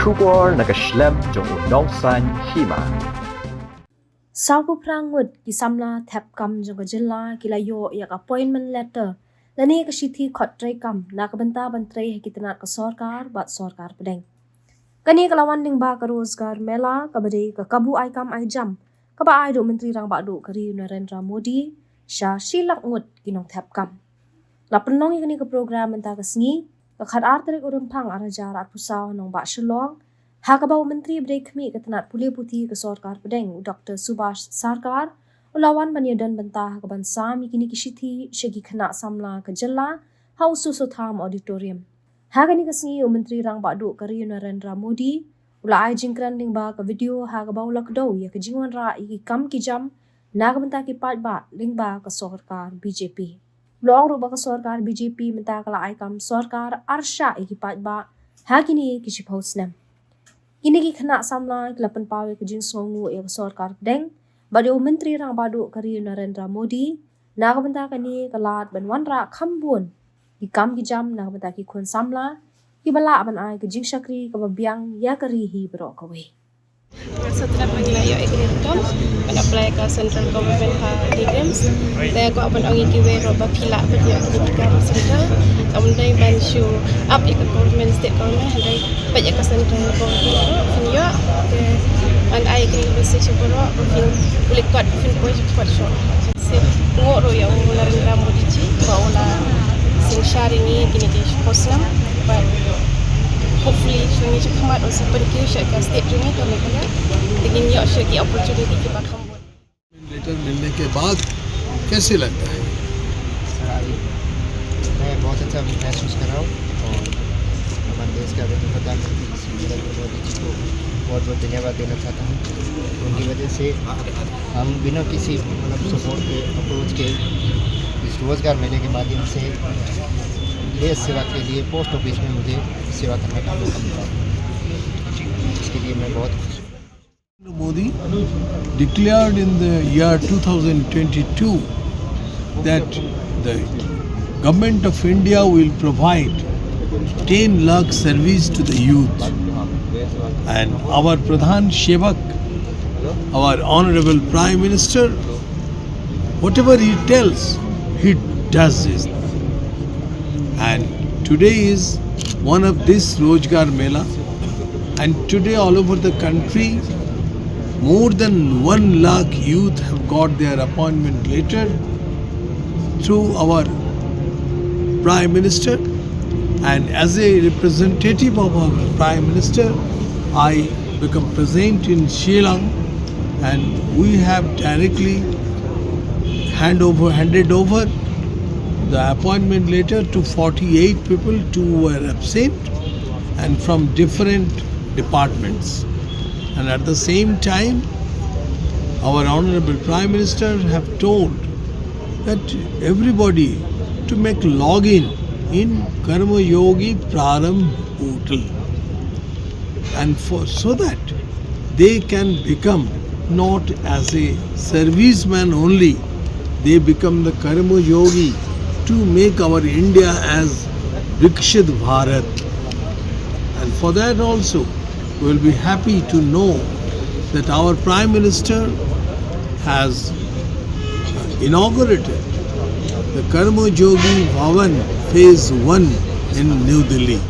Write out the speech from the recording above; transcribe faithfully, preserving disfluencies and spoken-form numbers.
Khubor na ka shlem jong u nongsan hima. Saw phew phra ngut ki samla thep kam jong ka jylla ki la ïoh ïa ka appointment letter lane ka shithi khot trei kam na ka bynta ban trei ha ki tnat ka sorkar bad sorkar pdeng. Kane ka la wan lyngba ka Rozgar Mela kaba dei ka kabu ai kam ai jam kaba ai da u Myntri Rangbah Duh ka ri u Narendra Modi sha shi lak ngut ki nongthep kam. La pynlong ïa kane ka program mynta ka sngi, ka khat ar tarik u Rymphang ar hajar arphew saw, nongbah Shillong, ha kaba u Myntri ba dei khmih ka tnat pule puthi ka sorkar pdeng u Doctor Subhash Sarkar u la wan ban ïadon bynta ha kaban sam ïa kine ki shithi sha ki khynnah samla ka jylla ha u Soso Tham Auditorium. Ha kane ka sngi u Myntri Rangbah Duh ka ri u Narendra Modi u la ai jingkren lyngba ka video ha kaba u la kdew ïa ka jingwanrah ïa ki kam ki jam na ka bynta ki paidbah lyngba ka sorkar B J P. U la ong ruh ba ka sorkar B J P mynta ka la ai kam sorkar arshah ïa ki paidbah ha kine ki shiphew snem. Kine ki khynnah samla ki la pynpaw ïa ka jingsngewnguh ïa ka sorkar pdeng bad ïa u Myntri Rangbah Duh ka ri u Narendra Modi na ka bynta kane ka lad ban wanrah kham bun ki kam ki jam na ka bynta ki khun samla kiba lah ban ai ka jingshakri kaba biang ïa ka ri hi baroh kawei. Nga sngewtynnat ba ngi la ïoh ïa kane ka kam ban apply ka central government ha NEIGRIHMS. Te kwah ban ong ïa kiwei ruh ba phi lah ban ïoh kane ka kam central. Kam dei ban shu ap ïa ka government, state government, hynrei peit ïa ka central government ruh phin ïoh. Te ngan ai ïa kane ka message ïa baroh ba phin pule kot, ba phin poi shakhmat shuh. Sngewbha ruh ïa u Narendra Modi ji ba u la synshar ïa ngi kine ki shiphew snem, but hopefully shuh ngi shuh khmat u sa pynkiew shuh ka state jong ngi ka Meghalaya. Te ngin ïoh shuh ki opportunity kiba kham bun. Letter मिलने के बाद कैसे लगता है? सर, आज मैं बहुत अच्छा महसूस कर रहा हूँ और हमारे देश के आदरणीय प्रधानमंत्री श्री नरेंद्र मोदी जी को बहुत बहुत धन्यवाद देना चाहता हूँ। उनकी वजह से हम बिना किसी, मतलब, सपोर्ट के, अप्रोच के इस रोज़गार मेले के माध्यम से देश सेवा के लिए पोस्ट ऑफिस में मुझे सेवा करने का मौका मिला। इसके लिए मैं बहुत खुश हूँ। Modi declared in the year two thousand twenty-two that the Government of India will provide ten lakh service to the youth. And our Pradhan Sevak, our Honorable Prime Minister, whatever he tells, he does it. And today is one of this Rozgar Mela. And today, all over the country, more than one lakh youth have got their appointment letter through our Prime Minister. And as a representative of our Prime Minister, I become present in Shillong, and we have directly hand over, handed over the appointment letter to forty-eight people, two were absent, and from different departments. And at the same time, our Honorable Prime Minister have told that everybody to make login in Karma Yogi Prarambh portal, and for, so that they can become not as a serviceman only, they become the Karma Yogi to make our India as Viksit Bharat. And for that also, we will be happy to know that our Prime Minister has inaugurated the Karma Yogi Bhavan Phase one in New Delhi.